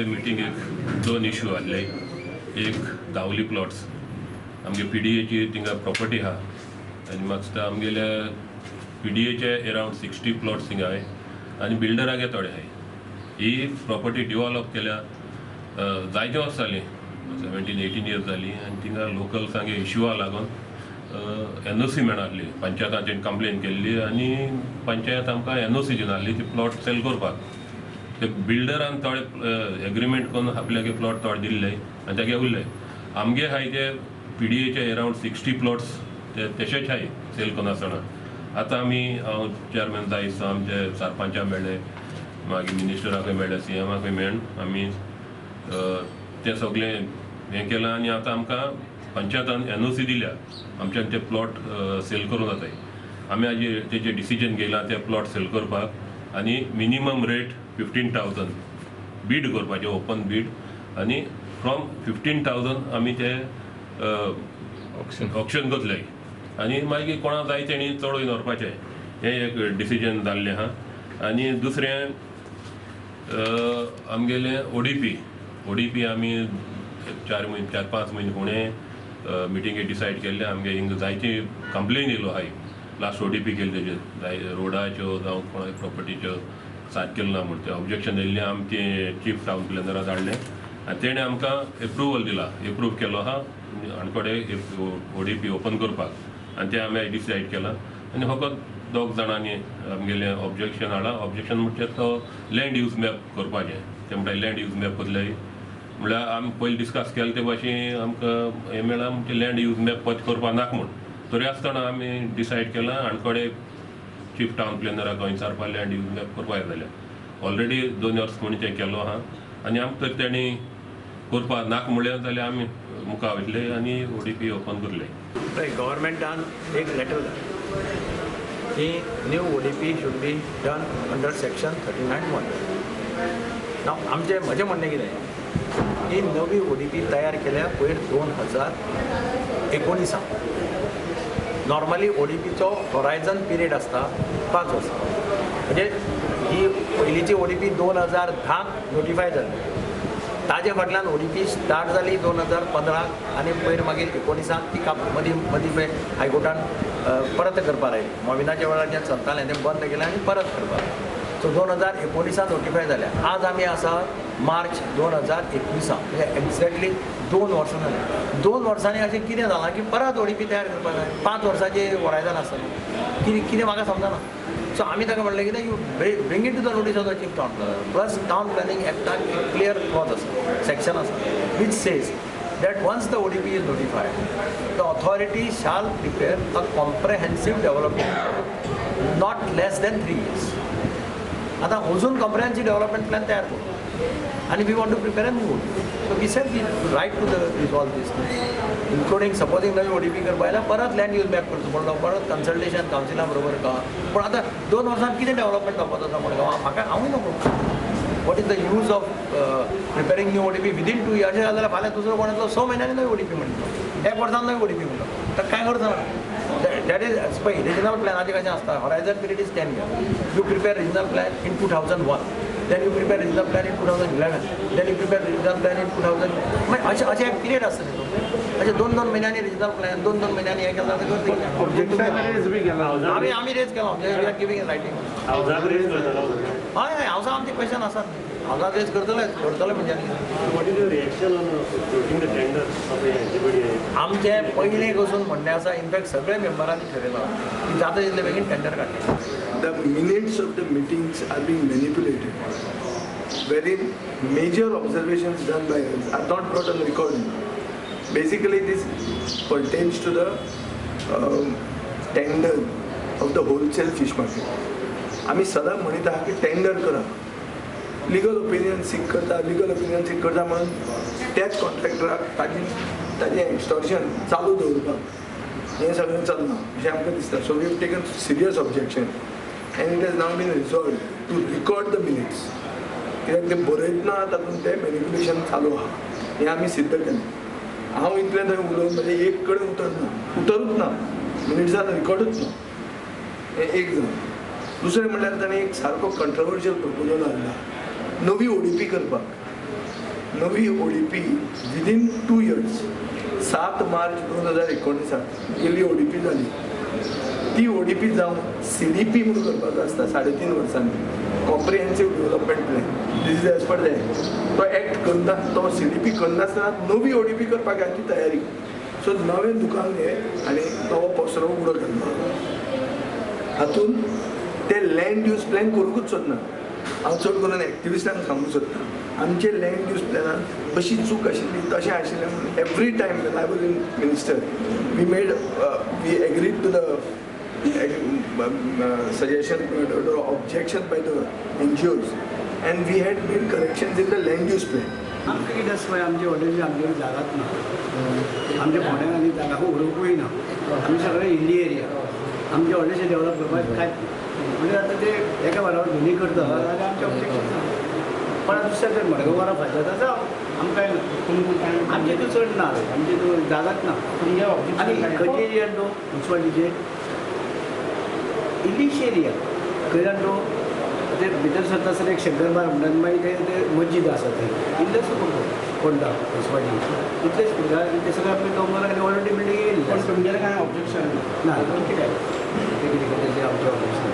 मिटिंगेक दोन इशू आहले. एक दावली प्लॉट्स, आमगे पीडीएची थिंगा प्रॉपर्टी आहा आनी म्हाका आमगेल्या पीडीएचे अरावंड 60 प्लॉट्स थिंगा आहाय आनी बिल्डरागे थोडे आहाय. ही प्रॉपर्टी डिवॉलप केल्या जायते वर्सां जालीं, 17-18 इयर्स जालीं आनी थिंगा लोकल्सांगे इशुआ लागून एनओसी मेळनासली. पंचायतान तेणी कंप्लेन केल्ली आनी पंचायत आमकां एनओसी दिनासली ती प्लॉट सेल करपाक. ते बिल्डरान थोडे एग्रीमेंट करून आपल्यागे प्लॉट थोडे दिल्ले आनी तेगे उरले. आमगे आहाय ते पीडीएचे अरावंड 60 प्लॉट्स, ते तशेच आहाय सेल करनासतना. आतां आमी, हांव चेअरमॅन जाय, आमचे सरपंचा मेळ्ळे, मागीर मिनिस्टराकय मेळ्ळे, सीएमाकय मेळून आमी तें सगळें हें केलां आनी आतां आमकां पंचायतान एनओसी दिल्या, आमच्यान ते प्लॉट सेल करूं जाताय. आमी आजी तेजें डिसिजन घेयलां ते प्लॉट सेल करपाक आनी मिनिमम रेट 15,000 बीड करपाचें, ओपन बीड, आनी फ्रॉम 15,000 आमी ते ऑक्शन करतले आनी मागीर कोणाक जाय तेणी चड व्हरपाचें. हें एक डिसिजन जाल्लें आहा. आनी दुसरें आमगेलें ओडीपी. ओडीपी आमी 4 म्हयने, 4-5 म्हयने फुडें मिटिंगे डिसायड केल्लें. आमगे हिंगा जायती कंप्लेन येयलो आहाय, लास्ट ओडीपी केली तेजेर जाय रोडाच्यो जावं कोणाय प्रॉपर्टीच्यो सारकें केलें ना म्हण ते ऑब्जेक्शन येयल्लें. आमी तें चीफ टावन प्लॅनरा धाडलें आनी तेणें आमकां एप्रुवल दिला, एप्रूव केलो आहा आणकोडे ओडीपी ओपन करपाक आनी तें आमी डिसायड केलां. आनी फकत दोग जाणांनी आमगेलें ऑब्जेक्शन हाडलां. ऑब्जेक्शन म्हणजे तो लँड यूज मॅप करपाचें. ते म्हणटा लँड यूज मॅप करले म्हणल्यार आमी पयलीं डिस्कस केलें ते भाशेन आमकां हें मेळ्ळां म्हणजे लँड यूज मॅप परत करपा नाका म्हूण. तरी आसतना आमी डिसायड केलां, आणकोडे चीफ टावन प्लॅनराक विचारपा लँड यूज मॅप करपाक जाय जाल्यार. ऑलरेडी 2 वर्स म्हणून तें केलो आहा आनी आमकां तर तेणी करपा नाका म्हणलें जाल्यार आमी मुखार वयतले आनी ओडीपी ओपन करले. पळय, गव्हर्मेंटान एक लेटर धाडलें की new ODP should be done under section 39(1). Now आमचें, म्हजें म्हणणें कितें की नवी ओडीपी तयार केल्या पयर 2019. नॉर्मली ओडीपीचो हॉरायझन पिरियड आसता 5 वर्सां. म्हणजे ही पयलींची ओडीपी 2010क नोटिफाय जाल्ली, ताजे फाटल्यान ओडीपी स्टार्ट जाली 2015क आनी पयर मागीर 19 ती काप मदीं मदीं पळय हायकोर्टान परत करपाक लायली. मोविनाच्या वेळार जें चलतालें तें बंद केलें आनी परत करपाक लायलें. सो 2019 नोटिफाय जाल्या. आज आमी आसा मार्च 2021, म्हणजे एक्झॅक्टली 2 वर्सां जालीं. 2 वर्सांनी अशें कितें जालां की परत ओडीपी तयार करपाक जाय? 5 वर्सांची होरायझन आसतलें, कितें कितें म्हाका समजना. सो आमी ताका म्हणलें, कितें you bring it to the notice of the chief town planner. Plus town planning एक्टाक एक क्लियर क्लॉज आसा, सेक्शन आसा, which says that once the ODP is notified, the authority shall prepare a comprehensive development plan not less than 3 years. आतां अजून comprehensive development plan तयार करू आनी we want to prepare a new ODP. So we said we right to the resolve this, including supposing नवी ODP करपा जाल्यार परत land use map करचो पडलो, परत कन्सल्टेशन कावन्सिला बरोबर का. पूण आतां 2 वर्सांत कितें डेव्हलपमेंट जावपाचो आसा मडगांव, म्हाका हांवूय नको. What is the use of preparing new ODP within 2 years? अशें जाल्यार फाल्यां दुसरो कोण येतलो, 6 म्हयन्यांनी नवी ओडीपी म्हणटलो, एक वर्सान नवी ओडीपी म्हणटलो, तर कांय अर्थ ना. That is, पळय, रिजनल प्लॅनाचें कशें आसता, horizon period is 10 year. You prepare regional plan in 2001, then you prepare regional plan in 2011, then you prepare regional plan in 2000. मागीर अशें अशें एक पिरियड आसता न्ही. अशें दोन दोन म्हयन्यांनी रिजनल प्लॅन, दोन दोन म्हयन्यांनी हें केलां जाल्यार करता. ऑब्जेक्शन रेज बी केला? आमी रेज केला, we are giving in writing. हावजाक raise करतलो? हय हय, हावसा आमचे क्वेश्चन आसात न्ही, हावसाक रेज करतले, करतले म्हणजे आनी What is your reaction on floating the tender of anybody? आमचें पयलीं पसून म्हणणें आसा, इनफॅक्ट सगळे मेंबरांनी ठरयलां की जाता तितले बेगीन टेंडर काडटले. The minutes of the meetings are being manipulated, wherein major observations done by us are not brought on record. Basically, this pertains to the tender of the wholesale fish market. आम्ही सदां म्हणीत आहा की tender करा, legal opinion सीक करता, legal opinion सीक करता म्हणून त्याच कॉन्ट्रॅक्टराक ताजी ताजें एक्स्टॉर्शन चालू दवरपाक हें सगळें चलना अशें आमकां दिसता. So we have taken serious objection and it has now been resolved to record the minutes, कित्याक ते बरयतना तातूंत तें मॅनिपुलेशन चालू आहा हें आमी सिद्ध केलें. हांव इतलें थंय उलोवन म्हणजे एक कडेन उतर ना, उतरूच ना, मिनिट्सान रिकॉर्डूच ना. हें एक जालें. दुसरें म्हणल्यार ताणें एक सारको कंट्रोवर्शियल प्रपोजल हाडला नवी ओडीपी करपाक. नवी ओडीपी विदीन 2 इयर्स, 7 मार्च 2019 गेली ओडीपी जाली. ती ओडीपी जावन सीडीपी म्हणून करपाचो आसता 3.5 वर्सांनी, comprehensive development plan. This is as per the act. तो एक्ट करना, तो सीडीपी करनासतना नवी ओडीपी करपाक हाची तयारी. सो नवें दुकान घे आनी नवो पसरो उगडो घालपाक. हातून ते लँड यूज प्लॅन करूंकूच सोदना. हांव चड करून एक्टिविस्टांक सांगूंक सोदता, आमचे लँड यूज प्लॅनान अशी चूक आशिल्ली, तशें आशिल्लें म्हणून every time when I was in minister, we agreed to the suggestion or objection by the NGOs and we had made corrections in the land use plan. आमकां कितें आसा पळय, आमचे हॉटेल आमचे जागाच ना. आमच्या फोंड्यान आनी जागा उरोवपूय ना. आमी सगळे हिली एरिया. आमचे हॉटेल डेव्हलप करपाक कांयच ना. म्हणजे आतां ते एका बराबर दोनी करता जाल्यार आमचें ऑब्जेक्शन ना. पण आतां दुसऱ्या जर मडगांव वरा फायदा जाता, जावं, आमकां काय ना. आमचे तूं चड ना रे, आमचे तूं जागाच ना. आनी खंयचे एरियान तूं उंचवाडीचे इल्लीशी एरिया खंय जाण तूं ते भितर सरता आसतना एक शंकर बार म्हणटा आनी मागीर ते ते मस्जीद आसा थंय इल्लेंच कोणता उंचवाडी इतलेच. ते सगळे आपले डोंगर आनी ऑलरेडी बिल्डींग येयल्ली. पण तुमगेलें कांय ऑब्जेक्शन? ना, तुमचें काय ते कितें करता तें आमचें ऑब्जेक्शन.